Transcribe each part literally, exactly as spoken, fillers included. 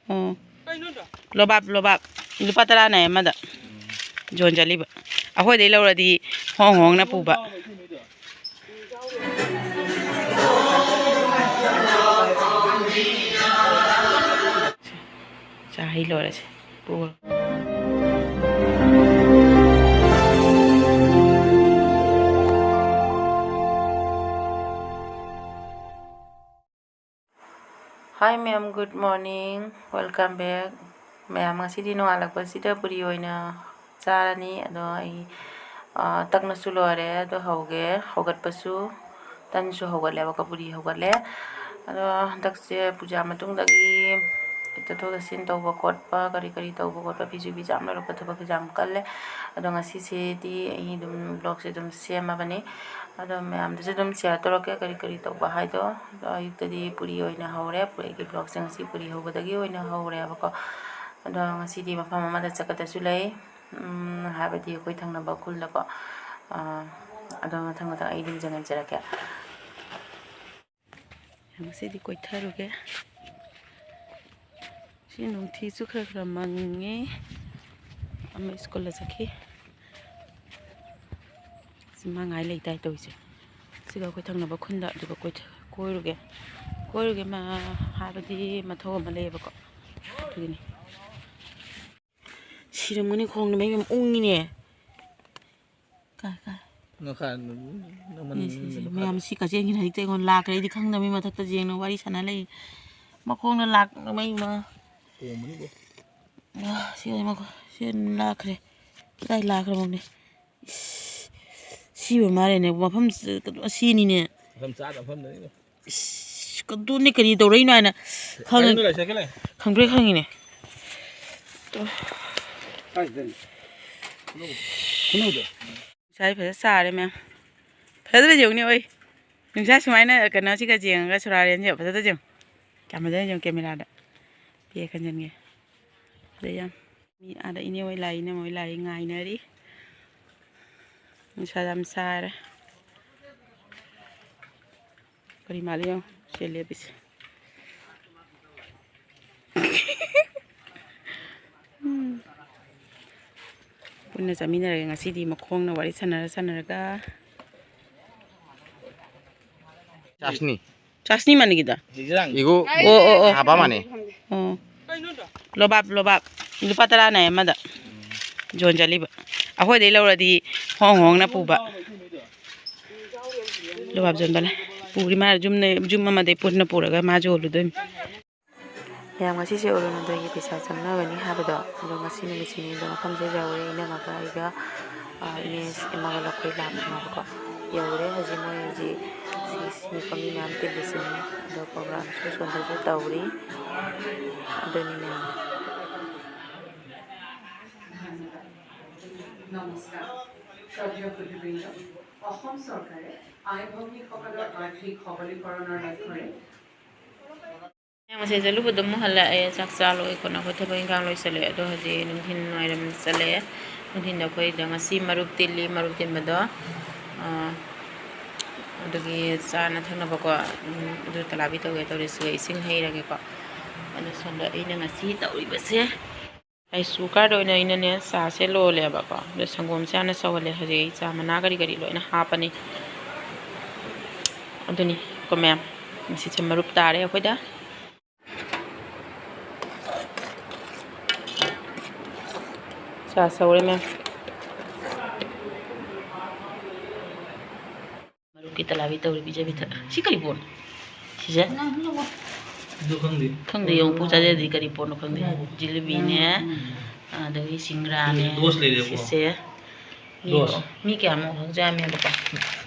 ꯑꯣ꯫ ꯂꯣꯕꯥꯞ, ꯂꯣꯕꯥꯞ꯫ ꯂꯨꯄꯥ ꯇꯔꯥꯅꯦ ꯑꯃꯗ꯫ ꯖꯣꯟ ꯆꯠꯂꯤꯕ꯫ ꯑꯩꯈꯣꯏꯗꯩ ꯂꯧꯔꯗꯤ ꯍꯣꯡ ꯍꯣꯡꯅ ꯄꯨꯕ꯫ ꯆꯥ ꯍꯩ ꯂꯣꯏꯔꯁꯦ꯫ ꯄꯨꯔꯣ꯫ Hi ma'am, good morning, welcome back꯫ ꯃꯌꯥꯝ, ꯉꯁꯤꯗꯤ ꯅꯣꯡꯉꯥꯜꯂꯛꯄꯁꯤꯗ ꯄꯨꯔꯤ ꯑꯣꯏꯅ ꯆꯥꯔꯅꯤ꯫ ꯑꯗꯣ ꯑꯩ, ꯑ, ꯇꯛꯅꯁꯨ ꯂꯣꯏꯔꯦ꯫ ꯑꯗꯣ ꯍꯧꯒꯦ, ꯍꯧꯒꯠꯄꯁꯨ, ꯇꯟꯁꯨ ꯍꯧꯒꯠꯂꯦꯕꯀꯣ, ꯄꯨꯔꯤ ꯍꯧꯒꯠꯂꯦ꯫ ꯑꯗꯣ ꯍꯟꯗꯛꯁꯦ ꯄꯨꯖꯥ ꯃꯇꯨꯡꯗꯒꯤ ꯆꯠꯊꯣꯛ ꯆꯠꯁꯤꯟ ꯇꯧꯕ ꯈꯣꯠꯄ, ꯀꯔꯤ ꯀꯔꯤ ꯇꯧꯕ ꯈꯣꯠꯄ, ꯐꯤꯁꯨ ꯐꯤꯖꯥꯝ ꯂꯣꯏꯔꯛꯄ ꯊꯕꯛꯁꯦ ꯌꯥꯝ ꯀꯜꯂꯦ꯫ ꯑꯗꯣ ꯉꯁꯤꯁꯤꯗꯤ ꯑꯩ ꯑꯗꯨꯝ vlogꯁꯦ ꯑꯗꯨꯝ ꯁꯦꯝꯃꯕꯅꯤ꯫ ꯑꯗꯣ ꯃꯌꯥꯝꯗꯁꯨ ꯑꯗꯨꯝ share ꯇꯧꯔꯛꯀꯦ ꯀꯔꯤ ꯀꯔꯤ ꯇꯧꯕ ꯍꯥꯏꯗꯣ꯫ ꯑꯗꯣ ꯑꯌꯨꯛꯇꯗꯤ ꯄꯨꯔꯤ ꯑꯣꯏꯅ ꯍꯧꯔꯦ꯫ ꯑꯩꯒꯤ vlogꯁꯦ ꯉꯁꯤ ꯄꯨꯔꯤ ꯍꯧꯕꯗꯒꯤ ꯑꯣꯏꯅ ꯍꯧꯔꯦꯕꯀꯣ꯫ ꯑꯗꯣ ꯉꯁꯤꯗꯤ ꯃꯐꯝ ꯑꯃꯗ ꯆꯠꯀꯗꯕꯁꯨ ꯂꯩ꯫ ꯎꯝ, ꯍꯥꯏꯕꯗꯤ ꯑꯩꯈꯣꯏ ꯊꯪꯅꯕ ꯈꯨꯜꯗꯀꯣ꯫ ꯑꯥ, ꯑꯗꯣ ꯃꯊꯪ ꯃꯊꯪ ꯑꯩ ꯑꯗꯨꯝ ꯌꯦꯡꯍꯟꯖꯔꯛꯀꯦ꯫ ꯉꯁꯤꯗꯤ ꯀꯣꯏꯊꯔꯨꯒꯦ꯫ ꯁꯤ ꯅꯨꯡꯊꯤꯁꯨ ꯈꯔ ꯈꯔ ꯃꯪꯉꯦ꯫ ꯑꯃ ꯁ꯭ꯀꯨꯜꯗ ꯆꯠꯈꯤ꯫ ꯁꯤ ꯃꯥ ꯉꯥꯏ ꯂꯩꯇꯥꯏ ꯇꯧꯔꯤꯁꯦ꯫ ꯁꯤꯒ ꯑꯩꯈꯣꯏ ꯊꯪꯅꯕ ꯈꯨꯟꯗ ꯑꯗꯨꯒ ꯀꯣꯏꯊ-, ꯀꯣꯏꯔꯨꯒꯦ꯫ ꯀꯣꯏꯔꯨꯒꯦ ꯃꯥ ꯍꯥꯏꯕꯗꯤ ꯃꯊꯧ ꯑꯃ ꯂꯩꯌꯦꯕꯀꯣ꯫ ꯑꯗꯨꯒꯤꯅꯤ꯫ ꯁꯤꯔꯝꯒꯅꯤ ꯈꯣꯡꯅ ꯃꯩ ꯑꯃ ꯎꯪꯉꯤꯅꯦ꯫ ꯀꯥꯏ, ꯀꯥꯏ? ꯉꯈꯥ ꯅꯃꯟ ꯏꯁ, ꯏꯁ, ꯏꯁ, ꯅꯨꯄꯥꯗꯣ꯫ ꯃꯌꯥꯝ ꯁꯤ ꯀꯛꯆꯦꯡꯁꯤꯅ ꯍꯦꯛꯇ ꯑꯩꯉꯣꯟꯗ ꯂꯥꯛꯈ꯭ꯔꯦ꯫ ꯑꯩꯗꯤ ꯈꯪꯗꯕ ꯃꯤ ꯃꯊꯛꯇ ꯌꯦꯡꯅ ꯋꯥꯔꯤ ꯁꯥꯟꯅ ꯂꯩ꯫ ꯃꯈꯣꯡꯅ ꯂꯥꯛ-, ꯃꯩ ꯃ-, ꯈꯣꯡꯕꯅꯤꯕꯣ꯫ ꯑ, ꯁꯤ ꯑꯣꯏ ꯃꯈꯣ-, ꯁꯤ ꯑꯣꯏꯅ ꯂꯥꯛꯈ꯭ꯔꯦ꯫ ꯀꯗꯥꯏ ꯂꯥꯛꯈ꯭ꯔꯕꯅꯦ? ꯏꯁ, ꯁꯤ ꯑꯣꯏ ꯃꯥꯜꯂꯦꯅꯦ꯫ ꯃꯐꯝ ꯁ-, ꯀꯩꯅꯣ, ꯑꯁꯤꯅꯤꯅꯦ꯫ ꯃꯐꯝ ꯆꯥꯗꯕ ꯃꯐꯝꯗꯅꯤꯕꯣ꯫ ꯏꯁ, ꯀꯗꯨꯅꯦ ꯀꯔꯤ ꯇꯧꯔꯛꯏꯅꯣ ꯍꯥꯏꯅ ꯈꯪꯉꯦ꯫ ꯀꯔꯤꯅꯣ ꯂꯩꯁꯥꯕꯤ ꯂꯩ? ꯈꯪꯄ꯭ꯔꯦꯛ ꯈꯪꯉꯤꯅꯦ꯫ ꯀꯥꯏꯗꯅꯣ? ꯈꯨꯅꯧꯗ꯫ ꯅꯨꯡꯁꯥꯁꯦ ꯐꯖ ꯁꯥꯔꯦ ꯃꯌꯥꯝ꯫ ꯐꯖꯅ ꯌꯦꯡꯉꯨꯅꯦ, ꯑꯣꯏ꯫ ꯅꯨꯡꯁꯥ ꯁꯨꯃꯥꯏꯅ ꯀꯩꯅꯣꯁꯤꯒ ꯌꯦꯡꯉꯒ ꯁꯨꯔꯥꯔꯦꯟꯁꯦ ꯐꯖꯅ ꯌꯦꯡꯉꯨ꯫ ꯀꯌꯥꯝ ꯐꯖꯅ ꯌꯦꯡꯉꯨ cameraꯗ꯫ ꯄꯦꯛ ꯈꯟꯖꯟꯒꯦ꯫ ꯐꯖꯩ ꯌꯥꯝ꯫ ꯃꯤ ꯑꯥꯗ ꯏꯅꯦ ꯍꯣꯏ ꯂꯥꯛꯏ, ꯏꯅꯝꯃ ꯍꯣꯏ ꯂꯥꯛꯏ, ꯉꯥꯏꯅꯔꯤ꯫ ꯅꯨꯡꯁꯥ ꯌꯥꯝ ꯁꯥꯔꯦ꯫ ꯀꯔꯤ ꯃꯥꯜꯂꯤ ꯌꯦꯡꯉꯨ, ꯁꯤ ꯂꯦꯞꯄꯤꯁꯦ꯫ ꯄꯨꯟꯅ ꯆꯥꯃꯤꯟꯅꯔꯒꯦ ꯉꯁꯤꯗꯤ ꯃꯈꯣꯡꯅ ꯋꯥꯔꯤ ꯁꯥꯟꯅꯔ ꯁꯥꯟꯅꯔꯒ꯫ ꯆꯥꯁꯅꯤ꯫ ꯆꯥꯁꯅꯤ ꯃꯥꯅꯤꯒꯤꯗ? ꯏꯒꯨ ꯑꯣ, ꯑꯣ, ꯑꯣ꯫ ꯍꯥꯕ ꯃꯥꯅꯦ꯫ ꯑꯣ꯫ ꯂꯣꯕꯥꯞ, ꯂꯣꯕꯥꯞ꯫ ꯂꯨꯄꯥ ꯇꯔꯥꯅꯦ ꯑꯃꯗ꯫ ꯖꯣꯟ ꯆꯠꯂꯤꯕ꯫ ꯑꯩꯈꯣꯏꯗꯩ ꯂꯧꯔꯗꯤ ꯍꯣꯡ ꯍꯣꯡꯅ ꯄꯨꯕ꯫ ꯂꯣꯕꯥꯞ ꯖꯣꯟꯕ ꯂꯥꯛ-, ꯄꯨꯔꯤ ꯃꯥ ꯌꯨꯝꯅ-, ꯌꯨꯝ ꯑꯃꯗꯩ ꯄꯨꯟꯅ ꯄꯨꯔꯒ ꯃꯥꯁꯨ ꯌꯣꯜꯂꯨꯗꯣꯏꯅꯤ꯫ ꯃꯌꯥꯝ, ꯉꯁꯤꯁꯦ ꯑꯔꯨꯅꯣꯗꯣꯏꯒꯤ ꯄꯩꯁꯥ ꯆꯪꯅꯕꯅꯤ ꯍꯥꯏꯕꯗꯣ, ꯑꯗꯣ ꯉꯁꯤ ꯅꯨꯃꯤꯠꯁꯤꯅꯤ꯫ ꯑꯗꯣ ꯃꯐꯝꯁꯦ ꯌꯧꯔꯦ꯫ ꯏꯅꯝꯃꯒ ꯑꯩꯒ, ꯑ, ꯏꯅꯦ ꯑꯃꯒ ꯂꯧꯈꯣꯏ ꯂꯥꯛꯄꯅꯦꯕꯀꯣ꯫ ꯌꯧꯔꯦ꯫ ꯍꯧꯖꯤꯛ ꯃꯣꯏ ꯍꯧꯖꯤꯛ ꯁꯤ, ꯁꯤ ꯃꯤ ꯃꯌꯥꯝ ꯇꯤꯜꯂꯤꯁꯤꯅꯤ꯫ ꯑꯗꯣ ꯄ꯭ꯔꯣꯒ꯭ꯔꯥꯝꯁꯨ ꯁꯣꯝꯗꯁꯨ ꯇꯧꯔꯤ꯫ ꯑꯗꯨꯅꯤ ꯃꯌꯥꯝ꯫ নমস্কাৰ। শ্ৰদ্ধেয় সুধীবৃন্দ, অসম চৰকাৰে আই ভগ্নীসকলৰ আৰ্থিক সবলীকৰণৰ লক্ষ্যৰে ꯃꯌꯥꯝ, ꯉꯁꯥꯏ ꯆꯠꯂꯨꯕꯗꯣ ꯑꯃꯨꯛ ꯍꯜꯂꯛꯑꯦ꯫ ꯆꯥꯛ ꯆꯥ ꯂꯣꯏ ꯈꯣꯠꯅ ꯑꯩꯈꯣꯏ ꯊꯕꯛ ꯏꯪꯈꯥꯡ ꯂꯣꯏꯁꯤꯜꯂꯛꯑꯦ꯫ ꯑꯗꯣ ꯍꯧꯖꯤꯛ ꯅꯨꯡꯊꯤꯜ ꯋꯥꯏꯔꯝ ꯆꯠꯂꯛꯑꯦ꯫ ꯅꯨꯡꯊꯤꯜꯗ ꯑꯩꯈꯣꯏꯗ ꯉꯁꯤ ꯃꯔꯨꯞ ꯇꯤꯜꯂꯤ꯫ ꯃꯔꯨꯞ ꯇꯤꯟꯕꯗꯣ, ꯑꯥ, ꯑꯗꯨꯒꯤ ꯆꯥꯅ ꯊꯛꯅꯕꯀꯣ, ꯎꯝ, ꯑꯗꯨ ꯇꯂꯥꯕꯤ ꯇꯧꯒꯦ ꯇꯧꯔꯤ꯫ ꯁꯤꯒ ꯏꯁꯤꯡ ꯍꯩꯔꯒꯦꯀꯣ꯫ ꯑꯗꯣ ꯁꯣꯝꯗ ꯑꯩꯅ ꯉꯁꯤ ꯇꯧꯔꯤꯕꯁꯦ, ꯔꯥꯏꯁ ꯀꯨꯀꯔꯗ ꯑꯣꯏꯅ ꯑꯩꯅꯅꯦ ꯆꯥꯁꯦ ꯂꯣꯜꯂꯦꯕꯀꯣ꯫ ꯑꯗꯣ ꯁꯪꯒꯣꯝꯁꯦ ꯍꯥꯟꯅ ꯁꯧꯍꯜꯂꯦ꯫ ꯍꯧꯖꯤꯛ ꯑꯩ ꯆꯥ ꯃꯅꯥ ꯀꯔꯤ ꯀꯔꯤ ꯂꯣꯏꯅ ꯍꯥꯞꯄꯅꯤ꯫ ꯑꯗꯨꯅꯤ ꯀꯣ ꯃꯌꯥꯝ, ꯉꯁꯤꯁꯦ ꯃꯔꯨꯞ ꯇꯥꯔꯦ ꯑꯩꯈꯣꯏꯗ꯫ ꯆꯥ ꯁꯧꯔꯦ ꯃꯌꯥꯝ꯫ ꯃꯔꯨꯞꯀꯤ ꯇꯂꯥꯕꯤ ꯇꯧꯔꯤ, ꯄꯤꯖ ꯄꯤꯊꯛ꯫ ꯁꯤ ꯀꯔꯤ ꯄꯣꯠꯅꯣ? ꯁꯤꯁꯦ? ꯑꯗꯨ ꯈꯪꯗꯦ꯫ ꯈꯪꯗꯦ, ꯌꯦꯡꯉꯨ, ꯄꯨ ꯆꯥꯖꯗ꯭ꯔꯤ ꯀꯔꯤ ꯄꯣꯠꯅꯣ ꯈꯪꯗꯦ꯫ ꯖꯤꯂꯤꯕꯤꯅꯦ, ꯑꯗꯒꯤ ꯁꯤꯡꯒ꯭ꯔꯥꯅꯦ꯫ ꯗꯣꯁ ꯂꯩꯔꯦꯀꯣ꯫ ꯁꯤꯁꯦ꯫ ꯃꯤ, ꯗꯣꯁ꯫ ꯃꯤ ꯀꯌꯥꯃꯨꯛ ꯍꯧꯖ ꯌꯥꯝꯃꯦꯕꯀꯣ?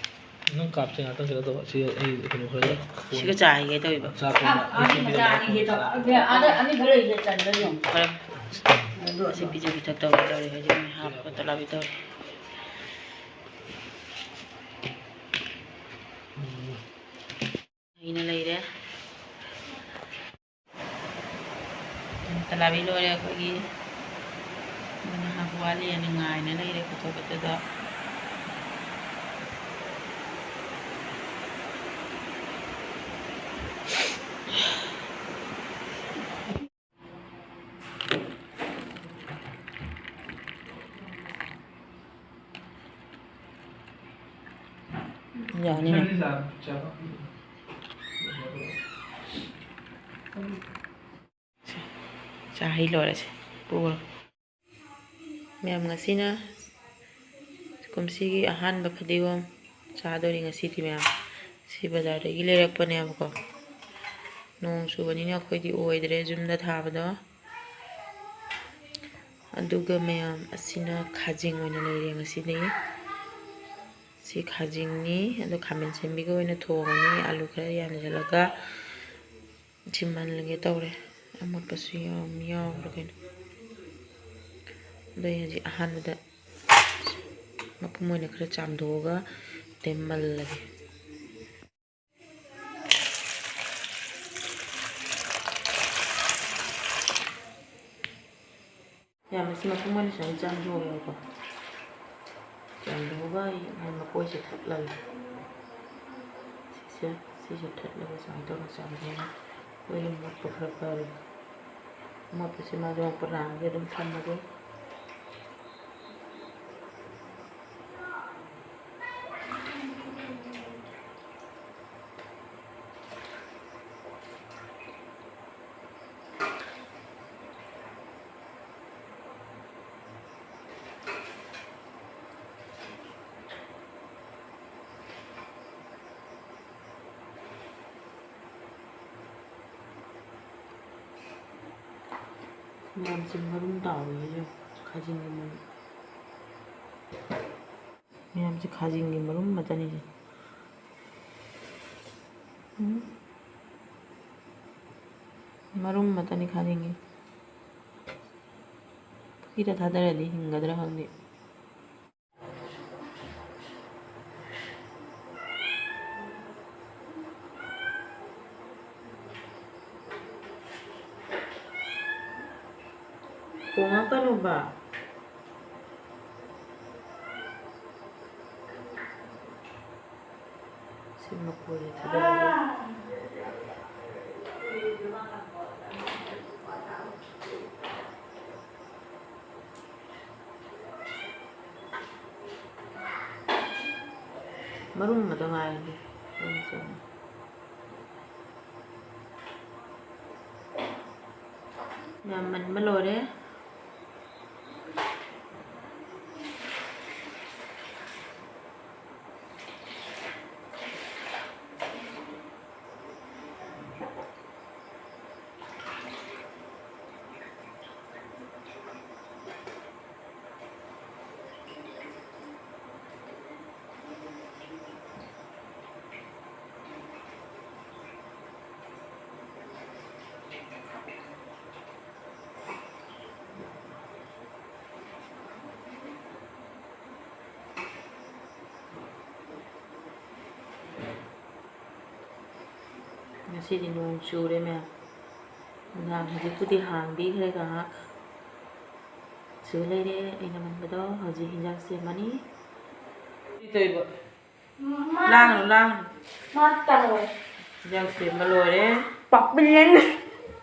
ꯅꯪ ꯀꯥꯞꯁꯦ ꯉꯥꯛꯇꯪ ꯀꯩꯅꯣ ꯇꯧꯕ꯫ ꯁꯤ ꯑꯩ ꯀꯩꯅꯣ ꯈꯔ ꯁꯤꯒ ꯆꯥ ꯍꯩꯒꯦ ꯇꯧꯔꯤꯕ꯫ ꯆꯥꯛ ꯀꯣꯟꯅ ꯑꯩ ꯁꯤ ꯄꯤꯔꯝꯃꯣ꯫ ꯈꯔ ꯁꯤ ꯄꯤꯖ ꯄꯤꯊꯛ ꯇꯧꯒꯦ ꯇꯧꯔꯤ ꯍꯧꯖꯤꯛ ꯃꯣꯏ ꯍꯥꯞꯄ ꯇꯂꯥꯕꯤ ꯇꯧꯔꯤ꯫ ꯍꯩꯅ ꯂꯩꯔꯦ꯫ ꯇꯂꯥꯕꯤ ꯂꯣꯏꯔꯦ ꯑꯩꯈꯣꯏꯒꯤ꯫ ꯉꯥꯏꯍꯥꯛ ꯋꯥꯠꯂꯤꯅ ꯉꯥꯏꯅ ꯂꯩꯔꯦ ꯄꯨꯊꯣꯛꯄꯗꯨꯗ꯫ ꯆꯥ ꯍꯩ ꯂꯣꯏꯔꯁꯦ꯫ ꯄꯨꯔꯣ꯫ ꯃꯌꯥꯝ, ꯉꯁꯤꯅ ꯀꯨꯝꯁꯤꯒꯤ ꯑꯍꯥꯟꯕ ꯐꯗꯤꯒꯣꯝ ꯆꯥꯗꯣꯔꯤ ꯉꯁꯤꯗꯤ ꯃꯌꯥꯝ꯫ ꯁꯤ ꯕꯖꯥꯔꯗꯒꯤ ꯂꯩꯔꯛꯄꯅꯦꯕꯀꯣ꯫ ꯅꯣꯡ ꯆꯨꯕꯅꯤꯅ ꯑꯩꯈꯣꯏꯗꯤ ꯑꯣꯏꯗ꯭ꯔꯦ ꯌꯨꯝꯗ ꯊꯥꯕꯗꯣ꯫ ꯑꯗꯨꯒ ꯃꯌꯥꯝ, ꯑꯁꯤꯅ ꯈꯥꯖꯤꯡ ꯑꯣꯏꯅ ꯂꯩꯔꯦ ꯉꯁꯤꯗꯤ꯫ ꯁꯤ ꯈꯥꯖꯤꯡꯅꯤ꯫ ꯑꯗꯣ ꯈꯥꯃꯦꯟ ꯑꯁꯤꯟꯕꯤꯒ ꯑꯣꯏꯅ ꯊꯣꯡꯉꯅꯤ, ꯑꯂꯨ ꯈꯔ ꯌꯥꯟꯁꯤꯜꯂꯒ꯫ ꯁꯤ ꯃꯜꯂꯒꯦ ꯇꯧꯔꯦ꯫ ꯑꯃꯣꯠꯄꯁꯨ ꯌꯥꯎ-, ꯌꯥꯎꯕ꯭ꯔꯥ ꯀꯩꯅꯣ? ꯑꯗꯣ ꯑꯩ ꯍꯧꯖꯤꯛ ꯑꯍꯥꯟꯕꯗ ꯃꯄꯨꯝ ꯑꯣꯏꯅ ꯈꯔ ꯆꯥꯝꯊꯣꯛꯑꯒ ꯑꯗꯩ ꯃꯜꯂꯒꯦ꯫ ꯌꯥꯝ, ꯃꯁꯤ ꯃꯄꯨꯝ ꯑꯣꯏꯅ ꯁꯨꯃꯥꯏꯅ ꯆꯥꯝꯊꯣꯛꯑꯒꯦꯕꯀꯣ꯫ ꯆꯥꯝꯊꯣꯛꯑꯒ ꯑꯩ ꯃꯥꯏ ꯃꯀꯣꯏꯁꯦ ꯊꯠꯂꯒꯦ꯫ ꯁꯤꯁꯦ, ꯁꯤꯁꯦ ꯊꯠꯂꯒ ꯁꯨꯃꯥꯏꯅ ꯇꯧꯔꯒ ꯆꯥꯝꯊꯣꯛꯑꯒ ꯂꯣꯏꯅ ꯃꯣꯠꯄ ꯈꯔ ꯐꯔꯦ꯫ ꯃꯣꯠꯄꯁꯦ ꯃꯥꯁꯨ ꯑꯃꯨꯛ ꯄꯨꯔꯥꯡꯒꯤ ꯑꯗꯨꯝ ꯊꯝꯃꯒꯦ꯫ ꯃꯌꯥꯝꯁꯦ ꯃꯔꯨꯝ ꯇꯥꯎꯔꯤꯁꯦ ꯌꯦꯡꯉꯨ, ꯈꯥꯖꯤꯡꯒꯤ ꯃꯔꯨꯝ꯫ ꯃꯌꯥꯝꯁꯦ ꯈꯥꯖꯤꯡꯒꯤ ꯃꯔꯨꯝ ꯉꯥꯛꯇꯅꯤꯁꯦ꯫ ꯎꯝ꯫ ꯃꯔꯨꯝ ꯉꯥꯛꯇꯅꯤ ꯈꯥꯖꯤꯡꯒꯤ꯫ ꯄꯨꯈ꯭ꯔꯤꯗ ꯊꯥꯗꯔꯗꯤ ꯍꯤꯡꯒꯗ꯭ꯔꯥ ꯈꯪꯗꯦ꯫ ꯈꯣꯡꯉꯛꯀꯅꯨꯕ꯫ ꯁꯤ ꯃꯀꯨꯁꯦ ꯊꯥꯗꯔꯒ꯫ ꯃꯔꯨꯝ ꯑꯃꯗ ꯉꯥꯏꯔꯗꯤ ꯑꯗꯨꯝ ꯆꯪꯉꯦ꯫ ꯌꯥꯝ ꯃꯟꯕ ꯂꯣꯏꯔꯦ꯫ ꯉꯁꯤꯗꯤ ꯅꯣꯡ ꯆꯨꯔꯦ ꯃꯌꯥꯝ꯫ ꯅꯨꯡꯗꯥꯡ ꯍꯧꯖꯤꯛꯄꯨꯗꯤ ꯍꯥꯡꯕꯤꯈ꯭ꯔꯦ ꯉꯥꯏꯍꯥꯛ꯫ ꯆꯨ ꯂꯩꯔꯦ ꯑꯩꯅ ꯃꯟꯕꯗꯣ꯫ ꯍꯧꯖꯤꯛ ꯍꯤꯟꯖꯥꯡ ꯁꯦꯝꯃꯅꯤ꯫ ꯀꯔꯤ ꯇꯧꯔꯤꯕ? ꯂꯥꯡꯒꯅꯨ, ꯂꯥꯡꯒꯅꯨ꯫ ꯃꯥ ꯇꯧꯔꯦ꯫ ꯍꯤꯟꯖꯥꯡ ꯁꯦꯝꯕ ꯂꯣꯏꯔꯦ꯫ ꯄꯥꯛꯄꯤꯂꯦꯟ꯫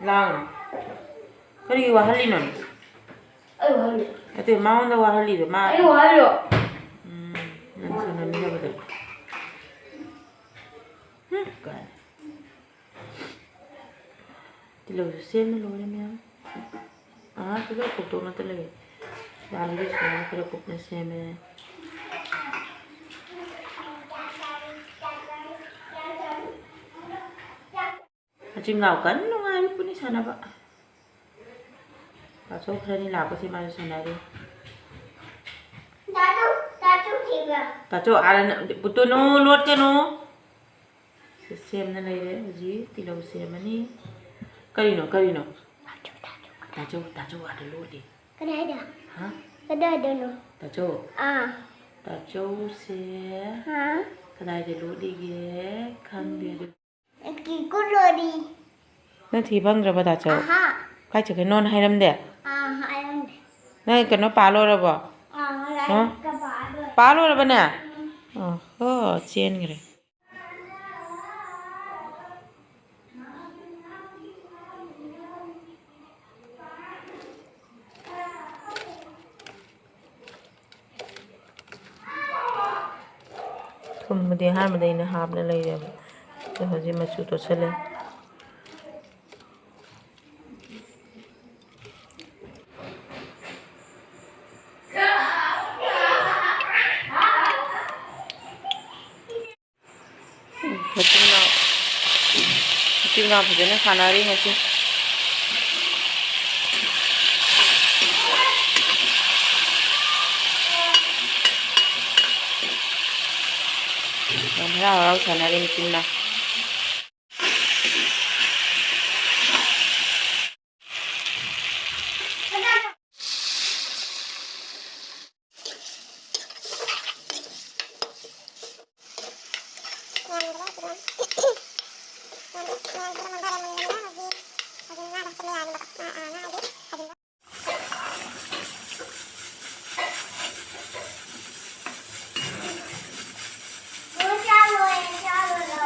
ꯂꯥꯡꯒꯅꯨ꯫ ꯀꯔꯤꯒꯤ ꯋꯥꯍꯜꯂꯤꯅꯣ? ꯑꯩ ꯋꯥꯍꯜꯂꯤ꯫ ꯅꯠꯇꯦ, ꯃꯉꯣꯟꯗ ꯋꯥꯍꯜꯂꯤꯗꯣ ꯃꯥ꯫ ꯑꯩ ꯋꯥꯍꯜꯂꯤꯔꯣ? ꯎꯝ, ꯅꯪ ꯁꯥꯟꯅꯃꯤꯟꯅꯕꯗ꯫ ꯍꯨꯝ, ꯀꯥꯏ꯫ ꯇꯤꯜꯍꯧꯁꯨ ꯁꯦꯝꯕ ꯂꯣꯏꯔꯦ ꯃꯌꯥꯝ꯫ ꯑꯥ, ꯇꯤꯜꯍꯧ ꯈꯣꯛꯇꯣꯛ ꯅꯠꯇ ꯂꯩꯌꯦ꯫ ꯗꯥꯜꯁꯤꯗꯤ ꯁꯨꯃꯥꯏꯅ ꯈꯔ ꯀꯨꯞꯅ ꯁꯦꯝꯃꯦ꯫ ꯃꯆꯤꯟ ꯃꯅꯥꯎ ꯀꯟꯅ ꯅꯨꯡꯉꯥꯏꯔꯤ ꯄꯨꯅꯤ ꯁꯥꯟꯅꯕ꯫ ꯇꯥꯆꯧ ꯈꯔꯅꯤ ꯂꯥꯛꯄꯁꯤ ꯃꯥꯁꯨ ꯁꯥꯟꯅꯔꯤ꯫ ꯇꯥꯆꯧ, ꯇꯥꯆꯧ ꯊꯤꯕ꯫ ꯇꯥꯆꯧ, ꯑꯥꯗ ꯅ-, ꯄꯨꯠꯇꯨꯅꯨ, ꯂꯣꯠꯀꯅꯨ꯫ ꯁꯤ ꯁꯦꯝꯅ ꯂꯩꯔꯦ ꯍꯧꯖꯤꯛ꯫ ꯇꯤꯜꯍꯧ ꯁꯦꯝꯃꯅꯤ꯫ ꯀꯔꯤꯅꯣ, ꯀꯔꯤꯅꯣ? ꯇꯥꯆꯧ, ꯇꯥꯆꯧ ꯑꯥꯗ ꯂꯣꯠꯂꯤ꯫ ꯀꯗꯥꯏꯗ? ꯍꯥ? ꯀꯗꯥꯏꯗꯅꯣ? ꯇꯥꯆꯧ꯫ ꯑꯥ꯫ ꯇꯥꯆꯧꯁꯦ ꯍꯥ? ꯀꯗꯥꯏꯗ ꯂꯣꯠꯂꯤꯒꯦ? ꯈꯪꯗꯦ ꯑꯗꯨ꯫ ꯀꯤꯀꯨ ꯂꯣꯔꯤ꯫ ꯅꯪ ꯊꯤ ꯐꯪꯗ꯭ꯔꯕ, ꯇꯥꯆꯧ? ꯑꯍꯥ꯫ ꯀꯥꯏ ꯆꯠꯈ꯭ꯔꯤꯅꯣ ꯅꯪ ꯍꯥꯏꯔꯝꯗꯦ? ꯑꯥ, ꯍꯥꯏꯔꯝꯗꯦ꯫ ꯅꯪ ꯀꯩꯅꯣ ꯄꯥ ꯂꯣꯏꯔꯕꯣ? ꯑꯥ, ꯍꯥ? ꯂꯥꯏꯔꯤꯛꯀ ꯄꯥ ꯂꯣꯏꯔꯦ꯫ ꯄꯥ ꯂꯣꯏꯔꯕꯅꯦ? ꯎꯝ꯫ ꯑꯣ ꯍꯣ, ꯆꯦꯟꯈ꯭ꯔꯦ꯫ ꯊꯨꯝꯕꯨꯗꯤ ꯑꯍꯥꯟꯕꯗ ꯑꯩꯅ ꯍꯥꯞꯅ ꯂꯩꯔꯦꯕ, ꯑꯗꯣ ꯍꯧꯖꯤꯛ ꯃꯆꯨ ꯇꯣꯠꯁꯜꯂꯦ꯫ ꯃꯆꯤꯟ ꯃꯅꯥꯎ, ꯃꯆꯤꯟ ꯃꯅꯥꯎ ꯐꯖꯅ ꯁꯥꯟꯅꯔꯤ ꯉꯁꯤ꯫ ꯌꯥꯝ ꯍꯔꯥꯎ ꯍꯔꯥꯎ ꯁꯥꯟꯅꯔꯤ ꯃꯆꯤꯟ ꯃꯅꯥꯎ꯫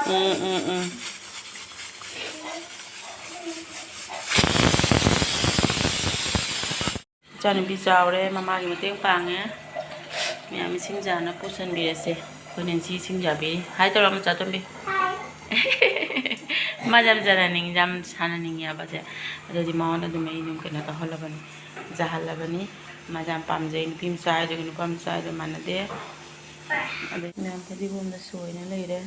ꯎꯝ, ꯎꯝ, ꯎꯝ꯫ ꯏꯆꯥꯅꯨꯄꯤ ꯆꯥꯎꯔꯦ, ꯃꯃꯥꯒꯤ ꯃꯇꯦꯡ ꯄꯥꯡꯉꯦ꯫ ꯃꯌꯥꯝ ꯏꯁꯤꯡ ꯆꯥꯅ ꯄꯨꯁꯟꯕꯤꯔꯁꯦ꯫ ꯑꯩꯈꯣꯏ ꯅꯦꯟꯁꯤ ꯏꯁꯤꯡ ꯆꯥꯕꯤꯔꯤ꯫ ꯍꯥꯏ ꯇꯧꯔꯣ, ꯃꯆꯥꯇꯣꯝꯕꯤ꯫ ꯃꯥꯁꯦ ꯌꯥꯝ ꯆꯥꯟꯅꯅꯤꯡ-, ꯌꯥꯝ ꯁꯥꯟꯅꯅꯤꯡꯉꯦꯕꯁꯦ꯫ ꯑꯗꯨꯗꯤ ꯃꯉꯣꯟꯗ ꯑꯗꯨꯝ ꯑꯩ ꯑꯗꯨꯝ ꯀꯩꯅꯣ ꯇꯧꯍꯜꯂꯕꯅꯤ, ꯆꯥꯍꯜꯂꯕꯅꯤ꯫ ꯃꯥꯁꯦ ꯌꯥꯝ ꯄꯥꯝꯖꯩ꯫ ꯅꯨꯄꯤ ꯃꯆꯥ ꯍꯥꯏꯗꯨꯒ ꯅꯨꯄꯥ ꯃꯆꯥ ꯍꯥꯏꯗꯨꯒ ꯃꯥꯟꯅꯗꯦ꯫ ꯑꯗꯩ ꯃꯌꯥꯝ ꯐꯗꯤꯒꯣꯝꯗ ꯁꯣꯏꯅ ꯂꯩꯔꯦ꯫